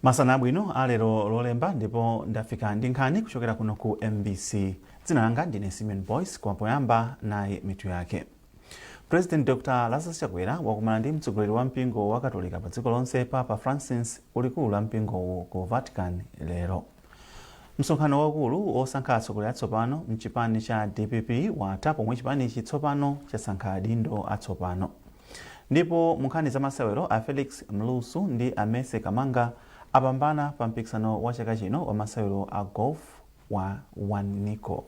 Masana abwino alero Lolemba, ndipo ndafika ndi nkhani kuchokera kuno ku MBC. Dzina langa ndine Simeon Boyce. Koma poyamba, nayi mitu yake. President Dr Lazarus Chakwera wakumana ndi mtsogoleri wa mpingo wa Katolika pa dziko lonse, Papa Francis, kulikulu la mpingowu ku Vatican lero. Msonkhano waukulu wosankha atsogoleri atsopano mchipani cha DPP watha, pomwe chipanichi tsopano chasankha adindo atsopano. Ndipo mu nkhani za masewero, a Felix Mlusu ndi a Mercy Kamanga apambana pa mpikisano wa chaka chino wa masewero a golf wa One Nickel.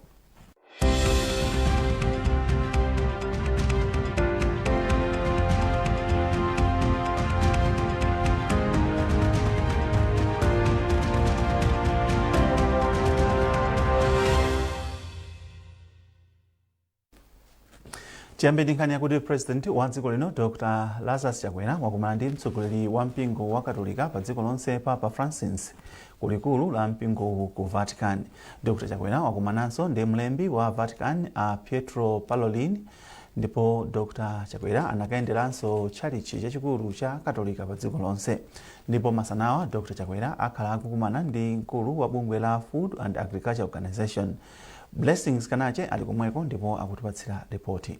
Tiyambe ndi nkhani yakuti President wa dziko lino, Dr Lazarus Chakwera, wakumana ndi mtsogoleri wa mpingo wa Katolika pa dziko lonse, Papa Francis, kulikulu la mpingowu ku Vatican. Dr Chakwera wakumananso ndi mlembi wa Vatican, a Pietro Parolin, ndipo Dr Chakwera anakayenderanso tchalitchi chachikulu cha Katolika pa dziko lonse. Ndipo masanawa Dr Chakwera akhala akukumana ndi mkulu wa bungwe la Food and Agriculture Organization. Blessings Kanache ali komweko ndipo akutipatsira ripoti.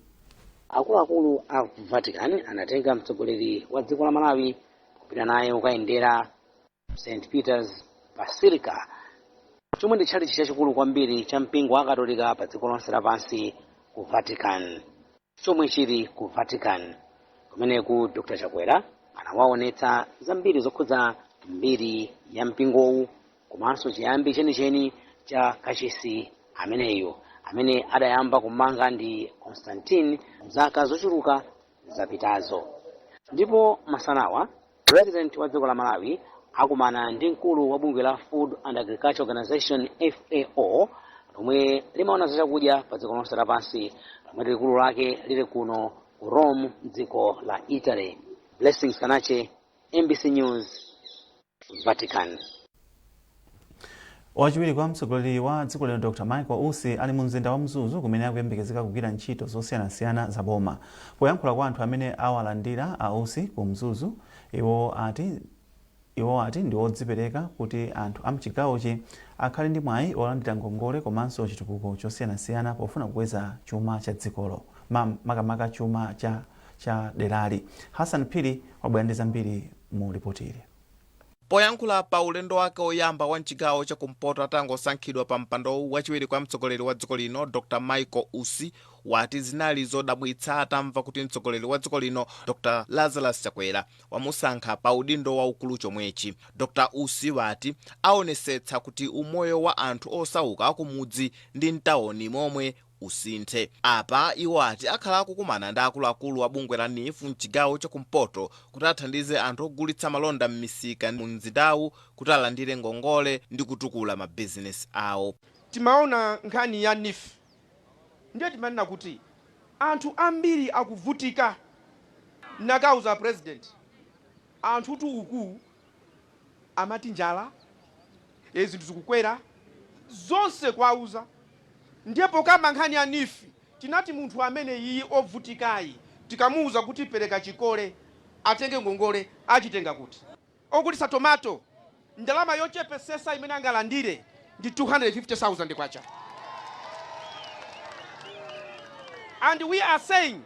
Akuluakulu a Vatican anatenga mtsogoleri wa dziko la Malawi kupita naye kukayendera St Peter's Basilica, chomwe ndi tchalitchi chachikulu kwambiri cha mpingo wa Katolika pa dziko lonse lapansi ku Vatican, chomwe chili ku Vatican. Kumeneku Dr Chakwera anawaonetsa zambiri zokhudza mbiri ya mpingowu komanso chiyambi chenicheni cha kachisi ameneyu, amene adayamba kumanga ndi Constantine mzaka zochuluka zapitazo. Ndipo masanawa President wa dziko la Malawi akumana ndi mkulu wa bungwe la Food and Agriculture Organization, FAO, lomwe limaona za chakudya pa dziko lonse lapansi, lomwe likulu lake lili kuno ku Rome, mdziko la Italy. Blessings Kanache, MBC News, Vatican. Wachiwiri kwa mtsogoleri wa dziko lino, Dr Michael Usi, ali mu mzinda wa Mzuzu kumene akuyembekezeka kugwira ntchito zosiyanasiyana za boma. Poyankhula kwa anthu amene awalandira a Usi ku Mzuzu, iwo ati ndi odzipereka kuti anthu a mchigawochi akhale ndi mwayi olandira ngongole komanso chitukuko chosiyanasiyana pofuna kukweza chuma cha dzikolo, makamaka chuma cha derali. Hassan Phiri wabwera ndi zambiri mu ripoti ili. Poyankhula pa ulendo wake woyamba wa mchigawo chakumpoto atangosankhidwa pa mpandowu, wachiwiri kwa mtsogoleri wa dziko lino, Dr Michael Usi, wati zinali zodabwitsa atamva kuti mtsogoleri wa dziko lino, Dr Lazarus Chakwera, wamusankha pa udindo waukulu chomwechi. Dr Usi wati aonesetsa kuti umoyo wa anthu osauka akumudzi ndi mtawoni momwe usinthe. Apa iwo ati akhala akukumana ndi akuluakulu a bungwe la NEEF mchigawo chakumpoto kuti athandize anthu ogulitsa malonda m'misika mu mzindawu kuti alandire ngongole ndi kutukula mabizinesi awo. Timaona nkhani ya NEEF, ndiye timanena kuti anthu ambiri akuvutika. Nakauza President, anthutu uku amati njala, zinthu zikukwera zonse, kwauza. Ndiye pokamba nkhani ya NEEF tinati munthu amene iyi ovutikayi tikamuuza kuti pereka chikole atenge ngongole, achitenga kuti? Ogulitsa tomato, ndalama yochepesesa imene angalandire ndi 250,000 kwacha, and we are saying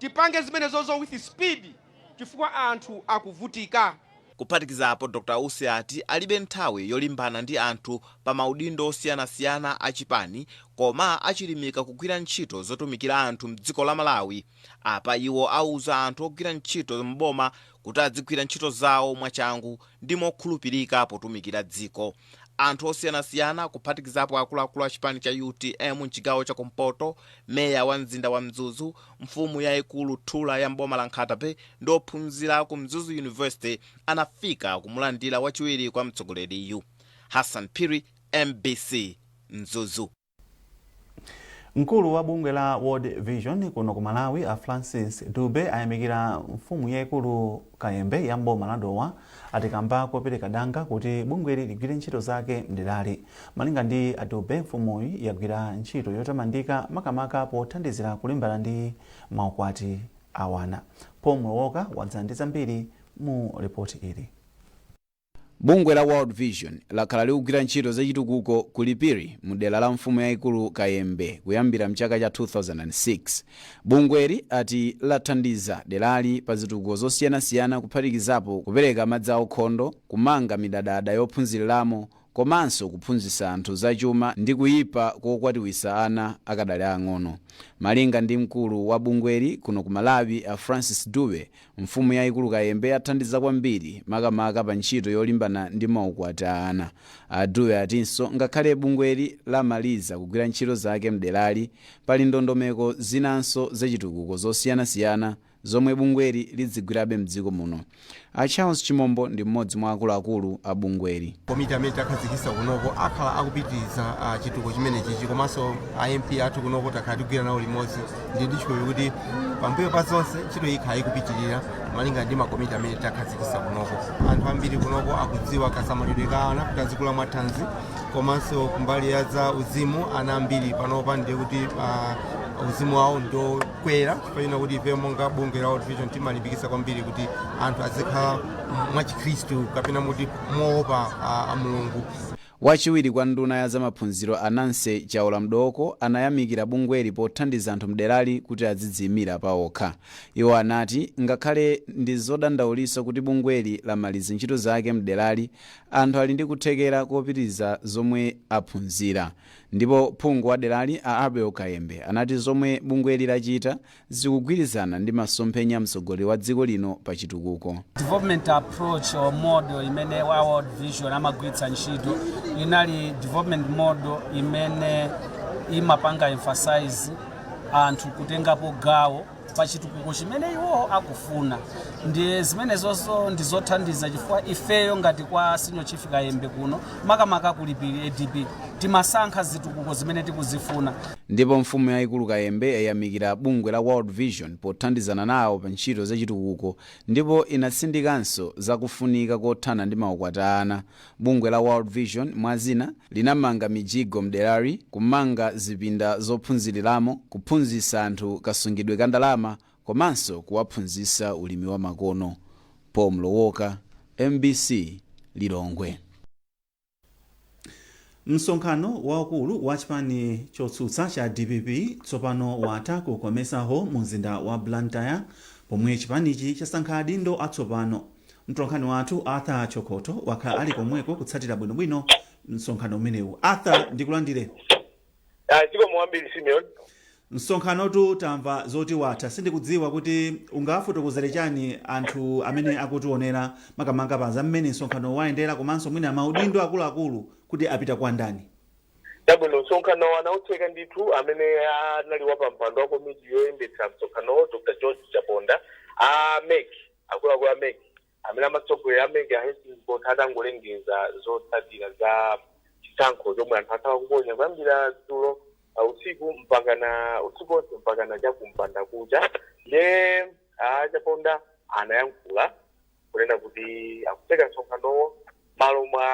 tipange zimenezozo with speed chifukwa anthu akuvutika. Kuphatikizapo, Dr Usi ati alibe nthawi yolimbana ndi anthu pa maudindo osiyanasiyana a chipani, koma achilimika kugwira ntchito zotumikira anthu mdziko la Malawi. Apa iwo auza anthu ogwira ntchito m'boma kuti adzigwira ntchito zawo mwachangu ndi mokhulupirika potumikira dziko. Anthu osiyanasiyana, kuphatikizapo akuluakulu a chipani cha UTM mchigawo chakumpoto, meya wa mzinda wa Mzuzu, mfumu yayikulu Thula ya mboma la Nkhata Bay ndi ophunzira ku Mzuzu University, anafika kumulandira wachiwiri kwa mtsogoleriyu. Hassan Phiri, MBC, Mzuzu. Mkulu wa bungwe la World Vision kuno ku Malawi, a Francis Dube, ayamikira mfumu yayikulu Kayembe ya mboma la Dowa ati kamba kopereka danga kuti bungweli ligwire ntchito zake mderali. Malinga ndi a Dube, mfumuyi yagwira ntchito yotamandika, makamaka pothandizira kulimbana ndi maukwati awana. Paul Mlowoka wadza ndi zambiri mu ripoti ili. Bungwe la World Vision lakhala likugwira ntchito zachitukuko ku Lipiri mu dera la mfumu yayikulu Kayembe kuyambira mchaka cha 2006. Bungweli ati lathandiza derali pa zitukuko zosiyanasiyana, kuphatikizapo kupereka madzi aukhondo, kumanga midadada yophunziriramo, komanso kuphunzitsa anthu zachuma ndi kuyipa kokwatiwisa ana akadali ang'ono. Malinga ndi mkulu wa bungweli kuno ku Malawi, a Francis Dube, mfumu yayikulu Kayembe yathandiza kwambiri, makamaka pa ntchito yolimbana ndi maukwati a ana. A Dube atinso ngakhale bungweli lamaliza kugwira ntchito zake mderali, pali ndondomeko zinanso zachitukuko zosiyanasiyana zomwe bungweli lidzigwirabe mdziko muno. A Charles Chimombo ndi mmodzi mwa akuluakulu a bungweli. Komiti amene takhazikitsa kunoko akhala akupitiriza chitukuko chimenechichi, komanso a MP athu kunoko takhala tikugwira nawo limodzi ndi chikhulupiriro kuti pambuyo pa zonse ntchito iyi ikhala ikupitirira malinga ndi makomiti amene takhazikitsa kunoko. Anthu ambiri kunoko akudziwa kasamalidwe ka ana kuti azikula mwathanzi, komanso kumbali ya za uzimu, ana ambiri panopa ndiye kuti uzimu wawo ndokwera, chifukwa kuti ife monga bungwe la World Vision timalimbikitsa kwambiri kuti anthu azikhala mwachikhristu kapena muti moopa a Mulungu. Wachiwiri kwa nduna ya zamaphunziro, a Nancy Chaola Mdooko, anayamikira bungweli pothandiza anthu mderali kuti azidziyimira paokha. Iwo anati ngakhale ndi zodandaulitsa kuti bungweli lamaliza ntchito zake mderali, anthu ali ndi kuthekera kopitiriza zomwe aphunzira. Ndipo phungu wa derali, a Abel Kayembe, anati zomwe bungweli lachita zikugwirizana ndi masomphenya mtsogoleri wa dziko lino pa chitukuko. Development approach or model imene wa World Vision amagwiritsa ntchito inali development model imene imapanga emphasize anthu kutengapo gawo pa chitukuko chimene iwo akufuna. Ndiye zimenezonso ndi zothandiza, chifukwa ifeyo ngati kwa Senior Chief Kayembe kuno, makamaka ku Lipiri ADP, timasankha zitukuko zimene tikuzifuna. Ndipo mfumu yayikulu Kayembe yayamikira bungwe la World Vision pothandizana nawo pa ntchito zachitukuko, ndipo inatsindikanso zakufunika kothana ndi maukwati a ana. Bungwe la World Vision, mwa zina, linamanga mijigo mderali, kumanga zipinda zophunziriramo, kuphunzitsa anthu kasungidwe ka ndalama, komanso kuwaphunzitsa ulimi wa makono. Paul Mlowoka, MBC, Lilongwe. Msonkhano waukulu wa chipani chotsutsa cha DPP tsopano watha ku Comesa Hall mu mzinda wa Blantyre, pomwe chipanichi chasankha adindo atsopano. Mtolankhani wathu Arthur Chokoto wakhala ali komweko kutsatira bwinobwino msonkhano umenewu. Arthur, ndikulandire. Zikomo kwambiri, Simeon. Msonkhanotu tamva zoti watha. Sindikudziwa kuti ungafotokozere chani anthu amene akutionera, makamaka pa za mmene msonkhano wayendera, komanso mwina maudindo akuluakulu kuti apita kwa ndani. Chabwino, msonkhano anautseka ndithu amene anali wapampando wa komiti yoyendetsa msonkhanowo, Dr George Chaponda. A MEC, akuluakulu a MEC amene amatsogolera a MEC, a Hastings Botha, atangolengeza zotsatira za chisankho chomwe anthu akhala kuponya kuyambira dzulo usiku mpakana usiku wonse mpakana chakumpanda kucha. Nde a Chaponda anayankhula kunena kuti akutseka msonkhanowo malo mwa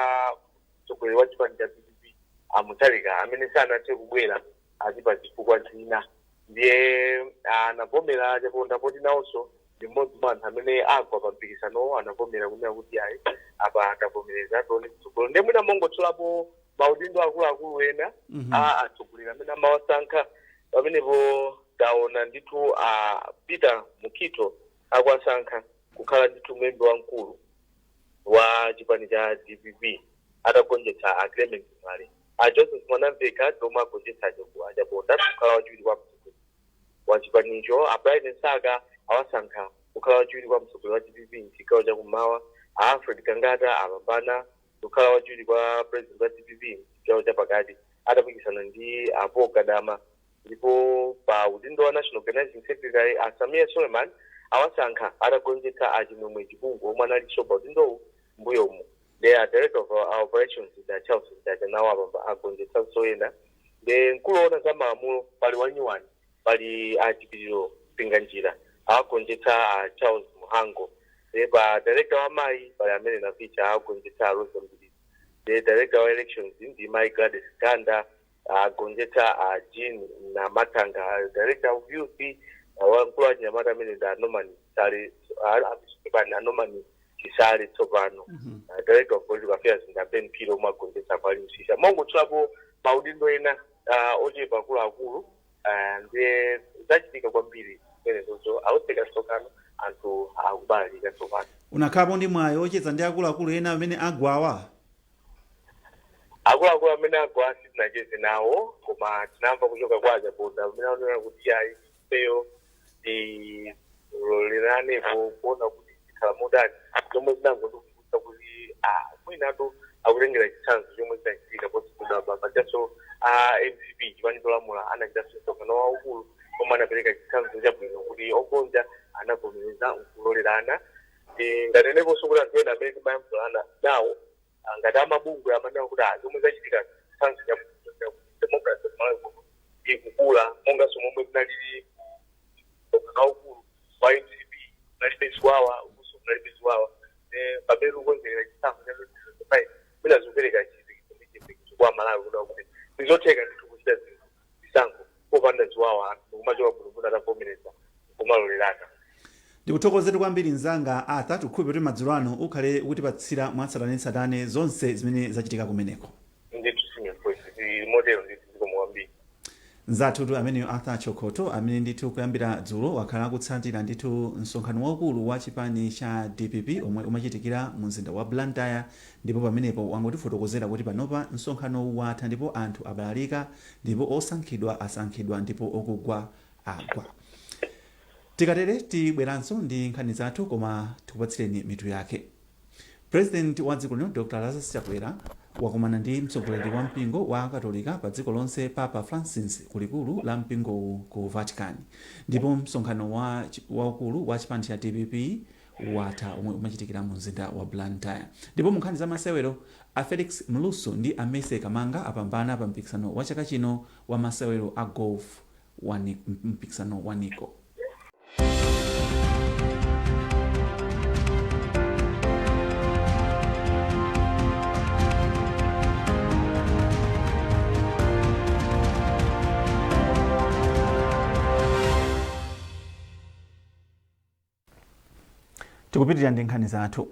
mtsogoleri wa chipani cha DPP, a Mutharika, amene sanathe kubwera azipa zifukwa zina. Ndiye anavomera Chaponda, poti nawonso ndi mmodzi mwa anthu amene agwa pa mpikisanowo, anavomera kunena kuti ayi, apa atavomereza, tione kutsogolo. Ndiye mwina mongotsolapo maudindo akuluakulu ena a atsogoleri amene amawasankha pamenepo, taona ndithu a Peter Mukhito akuwasankha kukhala ndithu mlembi wamkulu wa chipani cha DPP, atagonjetsa a Clement Mwale. A Joseph Mwanamveka omwe agonjetsa a Chaponda kukhala wachiwiri kwa mtsogoleri wa chipanicho. A Brian Saka awasankha kukhala wachiwiri kwa mtsogoleri wa DPP mchigawo chakummawa. A Alfred Gangata apambana kukhala wachiwiri kwa president wa DPP mchigawo chapakati, atapikisana ndi a Paul Gadama. Ndipo pa udindo wa national organizing secretary, a Sameer Suleman awasankha atagonjetsa a Chimwemwe Chipungu omwe analinso pa udindowu mbuyomu. Ndi a director of operations, da Charles Mchacha, nawo apamba agonjetsanso ena. Ndi mkulu woona za malamulo pali wanyuwani, pali a Chipiriro Mpinganjira, awagonjetsa a Charles Muhango. Ndi pa director wa mayi pali amene Navicha, awagonjetsa a Rosa Mbilizi. Ndi director wa elections ndi mayi Gladys Ganda, agonjetsa a Jean na Matanga. Director of youth, wamkulu wa chinyamata amene ndi a Norman Sale, a Norman Chisale tsopano. Director of Political Affairs ndi a Ben Phiri omwe agonjetsa kwa Msisha. Mongotchulapo maudindo ena ochepa akuluakulu, ndiye zachitika kwambiri zimenezozo. Autseka msonkhano, anthu akubalalika tsopano. Unakhalapo ndi mwayi ocheza ndi akuluakulu ena amene agwawa? Akuluakulu amene agwa sitinacheze nawo, koma tinamva kuchoka kwa aChaponda amene aonera kuti ayi, ifeyo tiloleranepo kuona kuti zikhala motani, zomwe zinangondikumbutsa kuti mwinatu akutengera chitsanzo chomwe chinachitika posachedwapa pachaso a MCP, chipani cholamula, anachitanso msonkhano waukulu omwe anapereka chitsanzo chabwino kuti ogonja anavomereza nkulolerana. Ngateneponso kuti anthu ena amene timayankhulana nawo, ngati amabungwe, amanena kuti zomwe zachitika chitsanzo cha democracy Malawi kuno ikukula, monganso momwe kunalili msonkhano waukulu wa MCP, kunalibe ziwawa, ukuso kunalibe ziwawa. Pamene tikukonzekera chisankho cha 2025, mwina zikupereka chilimbikitso kwa Malawi kuda kuti ndizotheka ndithu kuchita zinthu, zisankho popanda ziwawa, anthu kumachoka bwinobwino atavomereza kumalolerana. Ndikuthokozetu kwambiri mzanga Arthur. Tikhulupirira kuti madzulo ano ukhale ukutipatsira mwatsatanetsatane zonse zimene zachitika kumeneko. Ndithu, Simeon, motero ndithu. Zikomo kwambiri. Nzathutu ameneyo Arthur Chokoto, amene ndithu kuyambira dzulo wakhala akutsatira ndithu msonkhano waukulu wa chipani cha DPP omwe umachitikira mu mzinda wa Blantyre. Ndipo pamenepo wangotifotokozera kuti panopa msonkhanowu watha ndipo anthu abalalika, ndipo osankhidwa asankhidwa ndipo okugwa agwa. Tikatere tibweranso ndi nkhani zathu, koma tikupatsireni mitu yake. President wa dziko lino Dr Lazarus Chakwera wakumana ndi mtsogoleri wa mpingo wa Katolika pa dziko lonse Papa Francis kulikulu la mpingowu ku Vatican. Ndipo msonkhano waukulu wa chipani cha DPP watha omwe umachitikira mu mzinda wa Blantyre. Ndipo mu nkhani za masewero, a Felix Mlusu ndi a Mese Kamanga apambana pa mpikisano wa chaka chino wa masewero a golf wa mpikisano wa Nico. Tikupitirira ndi nkhani zathu.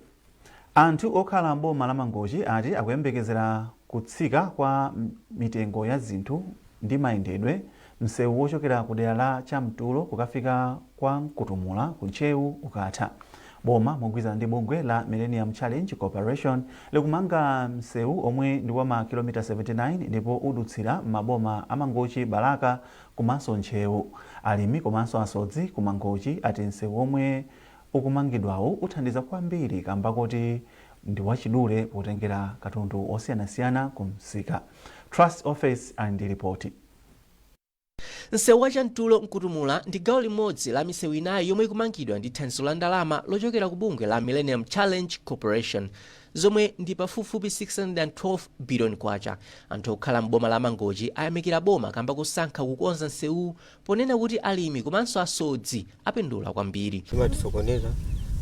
Anthu okhala m'boma la Mangochi ati akuyembekezera kutsika kwa mitengo ya zinthu ndi mayendedwe msewu wochokera ku dera la Chamtulo kukafika kwa Mkutumula ku Ntcheu ukatha. Boma mogwirizana ndi bungwe la Millennium Challenge Corporation likumanga msewu omwe ndi wa makilomita 79 ndipo udutsira m'maboma a Mangochi, Balaka komanso Ntcheu. Alimi komanso asodzi ku Mangochi ati msewu omwe ukumangidwawu uthandiza kwambiri kamba koti ndi wachidule potengera katundu osiyanasiyana ku msika. Trust Office ali ndi ripoti. Msewu wa Chamtulo Mkutumula ndi gawo limodzi la misewu inayi yomwe ikumangidwa ndi thandizo la ndalama lochokera ku bungwe la Millennium Challenge Corporation, zomwe ndi pafupifupi 612 billion kwacha. Anthu okhala m'boma la Mangochi ayamikira boma kamba kosankha kukonza msewuwu, ponena kuti alimi komanso asodzi apindula kwambiri. Zimatisokoneza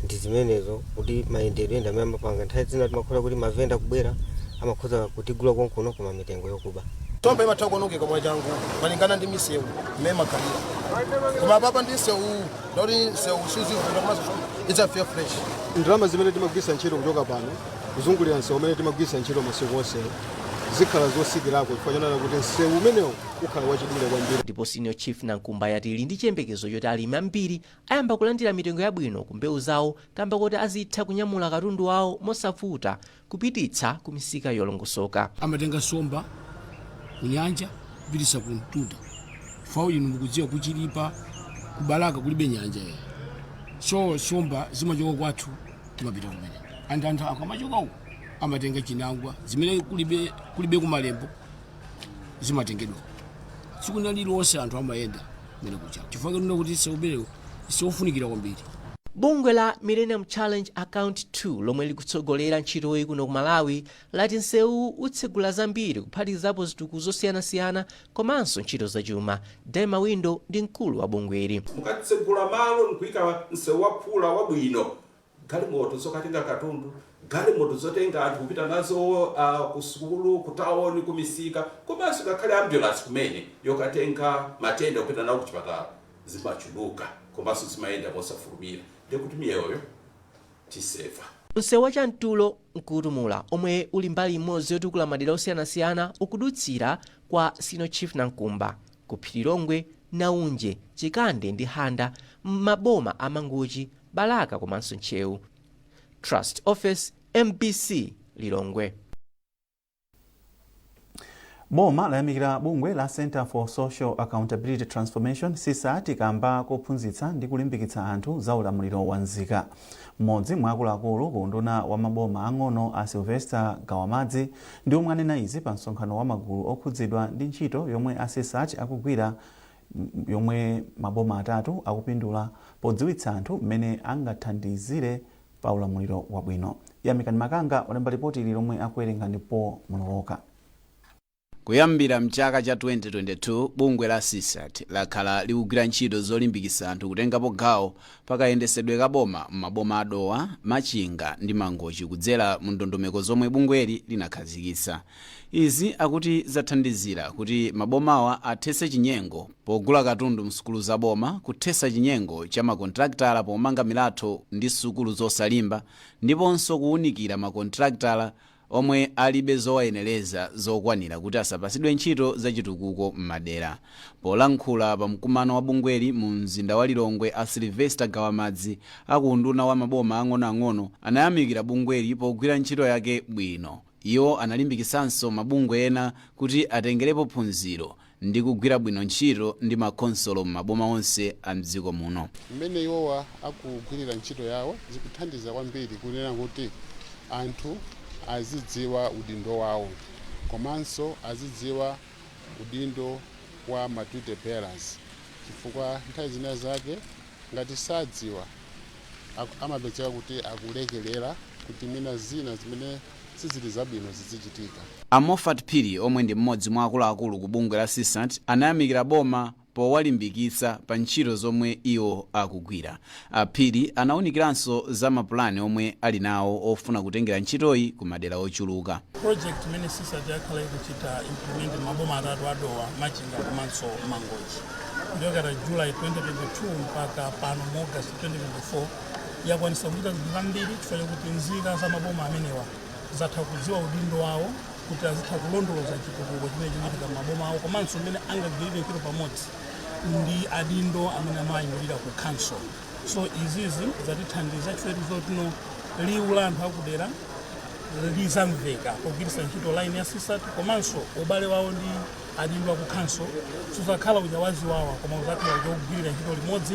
ndi zimenezo, kuti mayendedwe ndi amene amapanga. Nthawi zina timakhoza kuti mavenda kubwera, amakhoza kutigula konkuno koma mitengo yokuba. Somba imatha kuonongeka mwachangu malingana ndi misewu imene imakhalira, koma apapa ndi msewu, ndoti msewu sizivuta, komanso somba idzafika fresh. Ndalama zimene timagwiritsa ntchito kuchoka pano kuzungulira msewu umene timagwiritsa ntchito masiku onse zikhala zosikirako, chifukwa chonena kuti msewu umenewu ukhala wachidule kwambiri. Ndipo Senior Chief Nankumba yati ili ndi chiyembekezo choti alimi ambiri ayamba kulandira mitengo yabwino ku mbewu zawo, kamba koti azitha kunyamula katundu wawo mosavuta kupititsa ku misika yolongosoka. Amatenga somba ku nyanja kupititsa ku mtunda. Fawo inu mukudziwa kuchilipa, kuBalaka kulibe nyanja ya, so somba zimachoka kwathu timapita kumene. Anthu akamachoka uko amatenga chinangwa zimene kulibe kumalembo, zimatengedwa tsiku lililonse. Anthu amayenda kumene kucha chifukwa kunena kuti msewu siwofunikira kwambiri. Bungwe la Millennium Challenge Account 2 lomwe likutsogolera ntchitoyi kuno ku Malawi lati msewu utsegula zambiri, kuphatikizapo zitukuko zosiyanasiyana komanso ntchito zachuma. Dema Window ndi mkulu wa bungweli. Mukatsegula malo nkuyika msewu waphula wabwino, galimoto zokatenga katundu, galimoto zotenga anthu kupita nazo ku sukulu, ku tawoni, ku misika, komanso ngakhale ambulance kumene yokatenga matenda kupita nawo kuchipatala zimachuluka komanso zimayenda mosafulumira, ndikuti miyoyo tiseva. Msewu wa Chamtulo Mkutumula, omwe uli mbali imodzi yotukula madera osiyanasiyana, ukudutsira kwa Senior Chief Nankumba ku Phirilongwe, Naunje, Chikande ndi Handa m'maboma a Mangochi, Balaka komanso Ntcheu. Trust Office, MBC, Lilongwe. Boma layamikira bungwe la Center for Social Accountability Transformation, CSAT, kamba kophunzitsa ndi kulimbikitsa anthu za ulamuliro wa nzika. Mmodzi mwa akuluakulu ku unduna wa maboma ang'ono, a Sylvester Gawamadzi, ndi omwe anena izi pa msonkhano wa magulu okhudzidwa ndi ntchito yomwe a CSAT akugwira, yomwe maboma atatu akupindula podziwitsa anthu mmene angathandizire pa ulamuliro wabwino. Yamikani Makanga walemba ripoti ili lomwe akuwerenga ndipo Mulowoka. Kuyambira mchaka cha 2022, bungwe la CSAT lakhala likugwira ntchito zolimbikitsa anthu kutengapo gawo pakayendesedwe ka boma m'maboma a Dowa, Machinga ndi Mangochi kudzera mu ndondomeko zomwe bungweli linakhazikitsa. Izi akuti zathandizira kuti mabomawa athetse chinyengo pogula katundu msukulu za boma, kuthetsa chinyengo cha makontraktala pomanga milatho ndi sukulu zosalimba, ndiponso kuwunikira makontraktala omwe alibe zowayenereza zokwanira kuti asapasidwe ntchito zachitukuko m'madera. Polankhula pa mkumano wa bungweli mu mzinda wa Lilongwe, a Sylvester Gawamadzi aku unduna wa maboma ang'onoang'ono anayamikira bungweli pogwira ntchito yake bwino. Iwo analimbikisanso mabungwe ena kuti atengerepo phunziro ndi kugwira bwino ntchito ndi makhonsolo m'maboma onse a mdziko muno. Mmene iwowa akugwirira ntchito yawo zikuthandiza kwambiri kunena kuti anthu azidziwa udindo wawo, komanso azidziwa udindo wa ma duty bearers, chifukwa nthawi zina zake ngati sadziwa amapezeka kuti akulekelera kuti mwina zina zimene sizili zabwino zizichitika. A Moffat Phiri, omwe ndi mmodzi mwa akuluakulu ku bungwe la CSAT, anayamikira boma powalimbikitsa pa ntchito zomwe iwo akugwira. A Phiri anawunikiranso za mapulani omwe ali nawo ofuna kutengera ntchitoyi ku madera ochuluka. Project imene CSAT yakhala ikuchita implement maboma atatu a Dowa, Machinga komanso Mangochi kuchokera July 2022 mpaka pano mu August 2024 yakwanisa kuchita zinthu zambiri, chifukwa chakuti nzika za maboma amenewa zatha kudziwa udindo wawo kuti azitha kulondoloza chitukuko chimene chikuchitika m'maboma awo, komanso mmene angagwirire ntchito pamodzi ndi adindo amene amayimirira ku council. So izizi zatithandiza chifukwa chotino liwu la anthu akudera lizamveka pogwiritsa ntchito line ya CSAT, komanso ubale wawo ndi adindo aku council suzakhala uja waziwawa, koma uzakhala uja wogwirira ntchito limodzi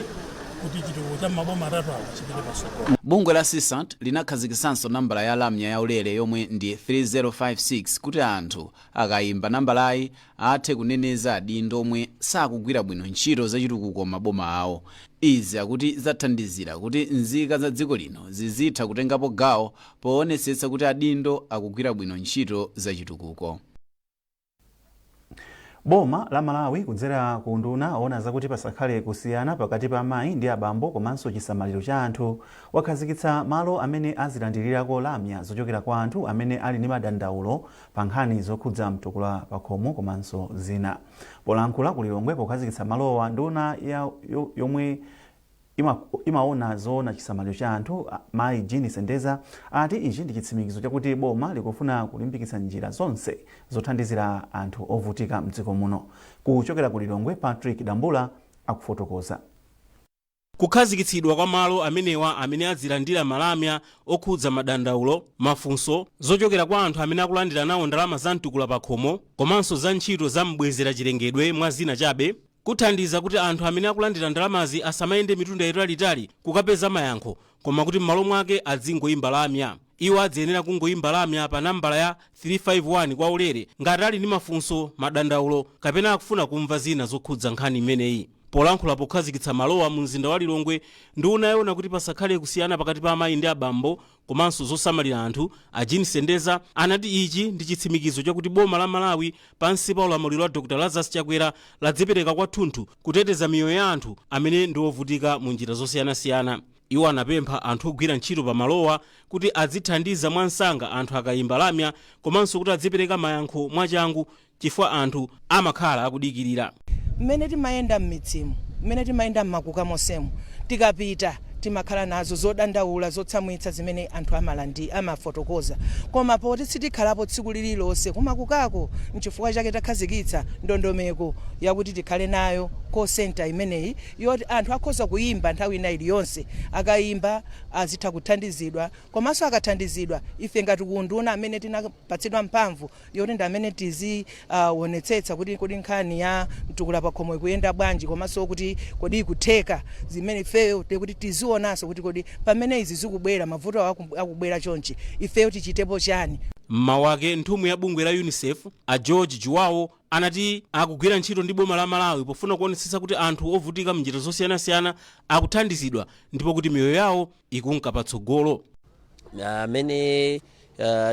kuti chitukuko cha maboma atatu awa chipite patsogolo. Bungwe la CSAT linakhazikisanso nambala ya lamya yaulere yomwe ndi 3056 kuti anthu akayimba nambalayi athe kuneneza adindo omwe sakugwira bwino ntchito zachitukuko maboma awo. Izi akuti zathandizira kuti nzika za dziko lino zizitha kutengapo gawo poonetsetsa kuti adindo akugwira bwino ntchito zachitukuko. Boma la Malawi kudzera ku nduna ona zakuti pasakhale kusiyana pakati pa amayi ndi abambo komanso chisamaliro cha anthu wakhazikitsa malo amene azilandirirako lamya zochokera kwa anthu amene ali ndi madandaulo pa nkhani zokhudza mtukula pakhomo komanso zina. Polankhula ku Lilongwe pokhazikitsa malowa, nduna yomwe imaona zoona chisamaliro cha anthu, mayi Jean Sendeza, ati ichi ndi chitsimikizo chakuti boma likufuna kulimbikitsa njira zonse zothandizira anthu ovutika mdziko muno. Kuchokera ku Lilongwe, Patrick Dambula akufotokoza. Kukhazikitsidwa kwa malo amenewa amene azilandira malamya okhudza madandaulo, mafunso zochokera kwa anthu amene akulandira nawo ndalama za mtukula pakhomo komanso za ntchito za mbwezera chilengedwe mwa zina chabe, kuthandiza kuti anthu amene akulandira ndalamazi asamayende mitunda italiitali kukapeza mayankho, koma kuti m'malo mwake adzingoyimba lamya. Iwo adziyenera kungoyimba lamya pa nambala ya 351 kwa ulere ngati ali ndi mafunso, madandaulo kapena akufuna kumva zina zokhudza nkhani imeneyi. Polankhula pokhazikitsa malowa mu mzinda wa Lilongwe, nduna yoona kuti pasakhale kusiyana pakati pa amayi ndi abambo komanso zosamalira anthu, a Jean Sendeza, anati ichi ndi chitsimikizo chakuti boma la Malawi pansi pa ulamuliro wa Dr Lazarus Chakwera ladzipereka kwathunthu kuteteza miyoyo ya anthu amene ndi ovutika mu njira zosiyanasiyana. Iwo anapempha anthu ogwira ntchito pa malowa kuti adzithandiza mwansanga anthu akayimba lamya, komanso kuti adzipereka mayankho mwachangu chifukwa anthu amakhala akudikirira. Mmene timayenda m'midzimu, mmene timayenda m'makuka monsemu, tikapita Timakhala nazo zodandaula zotsamwitsa zimene anthu amalandi amafotokoza, koma poti sitikhalapo tsiku lililonse kumakukako, nchifukwa chake takhazikitsa ndondomeko yakuti tikhale nayo call center imeneyi yoti anthu akhoza kuyimba nthawi ina iliyonse. Akayimba azitha kuthandizidwa, komanso akathandizidwa, ife ngati kunduna amene tinapatsidwa mphamvu yoti ndi amene tizionetsetsa kuti kodi nkhani ya mtukula pakhomo ikuyenda bwanji, komanso kuti kodi ikutheka zimene ifeyo tikuti tizionanso kuti kodi pamene izi zikubwera, mavuto akubwera chonchi, ifeyo tichitepo chani? Mmawu ake, nthumwi ya bungwe la UNICEF a George Juwawo anati akugwira ntchito ndi boma la Malawi pofuna kuonetsetsa kuti anthu ovutika mnjira zosiyanasiyana akuthandizidwa ndipo kuti miyoyo yawo ikunka patsogolo. Amene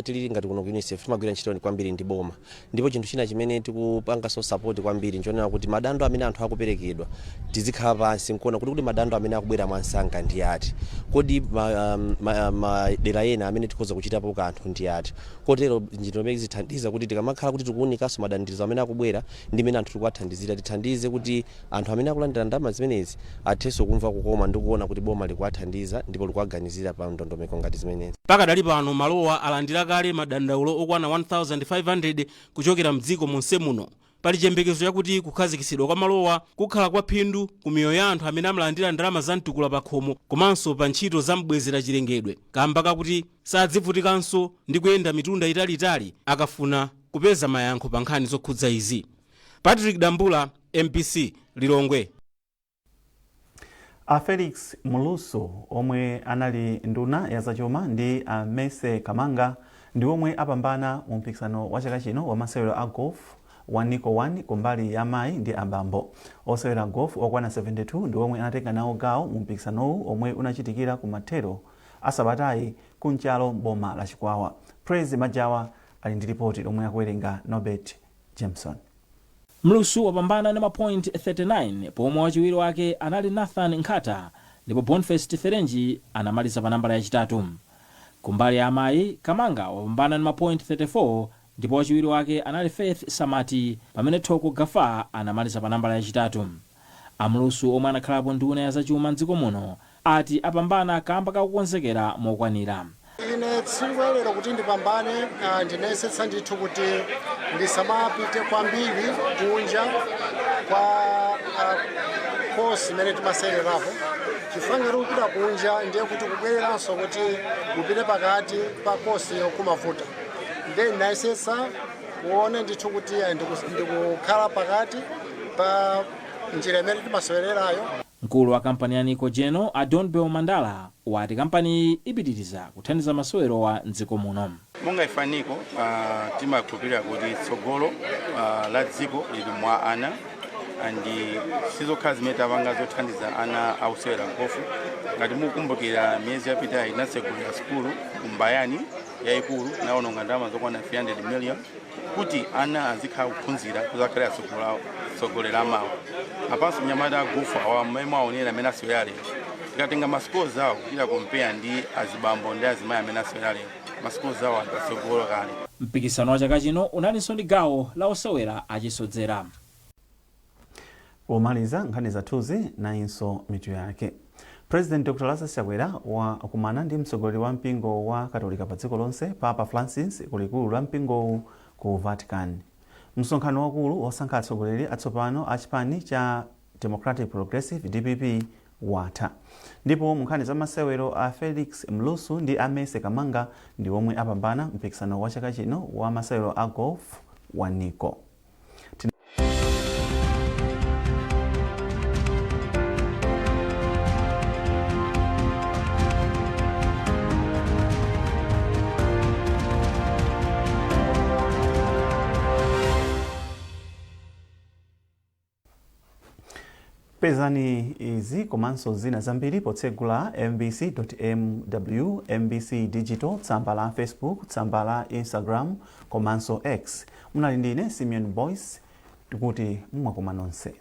tilili ngati kuno ku UNICEF, timagwira ntchito kwambiri ndi boma, ndipo chinthu china chimene tikupanganso support kwambiri nchonena kuti madando amene anthu akuperekedwa, tizikhala pansi nkuona kuti madando amene akubwera mwansanga ndi ati, kodi madera ena amene tikhoza kuchitapo kanthu ndi ati. Kotero ntchito imene zithandiza kuti tikamakhala kuti tikuwunikanso madandaulo amene akubwera ndi mmene anthu tikuwathandizira, tithandize kuti anthu amene akulandira ndalama zimenezi athenso kumva kukoma ndi kuona kuti boma likuwathandiza ndipo likuwaganizira pa ndondomeko ngati zimenezi. Pakadali pano malowa alandira kale madandaulo okwana 1500 kuchokera mdziko monse muno. Pali chiyembekezo chakuti kukhazikitsidwa kwa malowa kukhala kwa phindu ku miyoyo ya anthu amene amalandira ndalama za mtukula pakhomo komanso pa ntchito za mbwezera chilengedwe, kamba kakuti sadzivutikanso ndi kuyenda mitunda italiitali akafuna kupeza mayankho pa nkhani zokhudza izi. Patrick Dambula, MBC, Lilongwe. A Felix Mlusu omwe anali nduna ya zachuma ndi a Mercy Kamanga ndi omwe apambana mu mpikisano wa chaka chino wa masewero a golf wa Nico 1 kumbali ya mayi ndi abambo. Osewera golf okwana 72 ndi omwe anatenga nawo gawo mu mpikisanowu omwe unachitikira ku mathero a sabatayi ku Nchalo m'boma la Chikwawa. Praise Majawa ali ndi ripoti lomwe akuwerenga Norbert Jameson. Mlusu wapambana ndi ma point 39 pomwe wachiwiri wake anali Nathan Nkhata ndipo Boniface Tiferenji anamaliza pa nambala yachitatu. Kumbali ya amayi, Kamanga wapambana ndi ma point 34 ndipo wachiwiri wake anali Faith Samati pamene Thoko Gafa anamaliza pa nambala yachitatu. A Mlusu omwe anakhalapo nduna ya zachuma mdziko muno ati apambana kamba kakukonzekera mokwanira. Ine tsiku la lero kuti ndipambane, ndinayesetsa ndithu kuti ndisamapite kwambiri kunja kwa course imene timasererapo, chifukwa ngati kupita kunja ndiye kuti kubwereranso kuti upite pakati pa course yo kumavuta. Ndiye ndinayesetsa kuona ndithu kuti ndikukhala pakati pa njira imene timasewererayo. Mkulu wa kampani ya Nico General a Donbel Mandala wati kampaniyi ipitiriza kuthandiza masewerowa mdziko muno. Monga ife a Nico, timakhulupirira kuti tsogolo la dziko lili mwa ana, and sizokhala zimene tapanga zothandiza ana akusewera gofu. Ngati mukukumbukira, miyezi yapitayi tinatsegulira sukulu ku Mbayani yayikulu, tinawononga ndalama zokwana 300 million kuti ana azikhala kuphunzira kuti akhale atsogoleri amawa. Apanso nyamata agofu awa mmene mwaonera amene asewera lero, tikatenga ma scores awo kuchita compare ndi azibambo ndi azimayi amene asewera lero, ma scores awo ali patsogolo kale. Mpikisano wa chaka chino unalinso ndi gawo la osewera achisodzera. Pomaliza nkhani zathuzi, nayinso mitu yake. President Dr Lazarus Chakwera wakumana ndi mtsogoleri wa mpingo wa Katolika pa dziko lonse Papa Francis ku likulu la mpingowu ku Vatican. Msonkhano wakulu wosankha atsogoleri atsopano a chipani cha Democratic Progressive, DPP, watha. Ndipo mu nkhani za masewero, a Felix Mlusu ndi a Mercy Kamanga ndi omwe apambana mpikisano wa chaka chino wa masewero a golf wa Nico. Pezani izi komanso zina zambiri potsegula mbc.mw, MBC Digital, tsamba la Facebook, tsamba la Instagram komanso X. Munali ndine Simeon Boyce, tikuti mwakoma nonse.